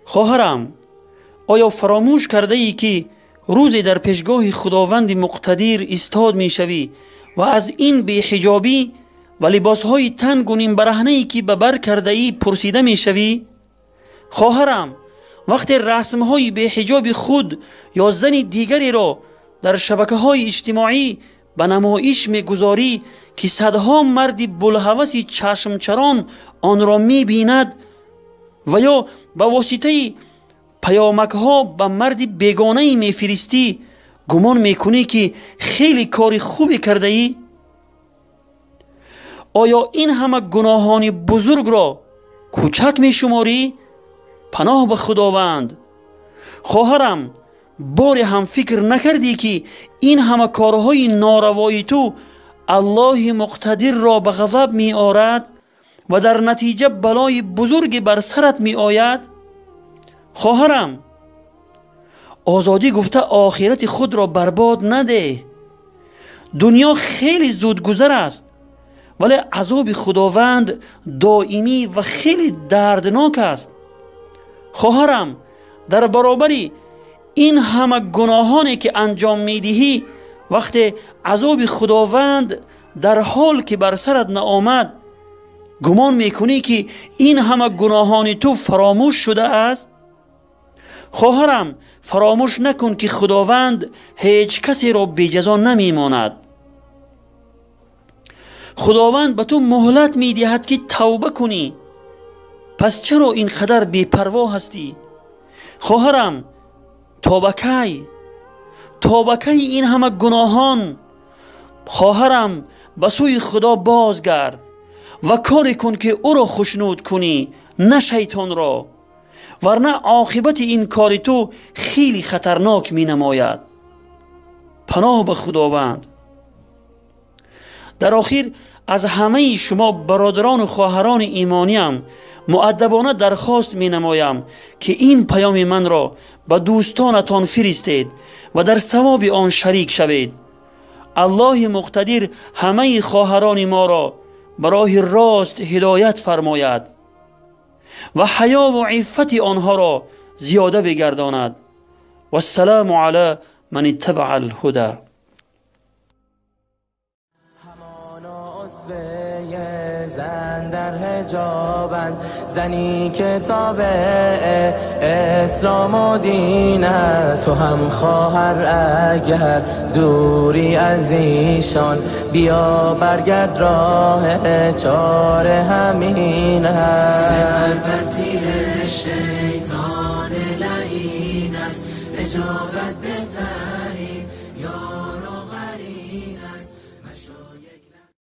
خواهرم، آیا فراموش کرده ای که روزی در پیشگاه خداوند مقتدر ایستاد میشوی و از این بی‌حجابی و لباسهای تنگ و نیم برهنه‌ای که به بر کرده ای پرسیده میشوی؟ خواهرم، وقتی رسمهای بی‌حجاب خود یا زن دیگری را در شبکه‌های اجتماعی به نمایش میگذاری که صدها مرد بلهوس چشمچران آن را میبیند و یا به واسطه پیامک ها به مرد بیگانه میفرستی، گمان میکنی که خیلی کار خوبی کرده ای؟ آیا این همه گناهان بزرگ را کوچک میشماری؟ پناه به خداوند. خواهرم، باری هم فکر نکردی که این همه کارهای ناروای تو الله مقتدر را به غضب می آرد و در نتیجه بلای بزرگی بر سرت می آید؟ خواهرم، آزادی گفته آخرت خود را برباد نده. دنیا خیلی زود گذر است، ولی عذاب خداوند دائمی و خیلی دردناک است. خواهرم، در برابر این همه گناهانی که انجام میدهی، وقتی عذاب خداوند در حال که بر سرت نآمد، گمان میکنی که این همه گناهان تو فراموش شده است؟ خواهرم، فراموش نکن که خداوند هیچ کسی را بی‌جزا نمیماند. خداوند به تو مهلت میدهد که توبه کنی، پس چرا اینقدر بی‌پروا هستی؟ خواهرم، تا به کی؟ تا به کی این همه گناهان؟ خواهرم، به سوی خدا بازگرد و کاری کن که او را خوشنود کنی، نه شیطان را، ورنه عاقبت این کار تو خیلی خطرناک می نماید. پناه به خداوند. در آخر از همه شما برادران و خواهران ایمانیم مؤدبانه درخواست می نمایم که این پیام من را به دوستانتان فرستید و در ثواب آن شریک شوید. الله مقتدر همه خواهران ما را به راه راست هدایت فرماید و حیا و عفت آنها را زیاده بگرداند. و السلام علی من اتبع الهدی. زن در حجابند، زنی که تابع اسلام و دین است. تو هم خواهر اگر دوری از ایشان، بیا برگرد راه چاره همین است. سپر بر تیر شیطان لعین است، اجابت بهترین یار.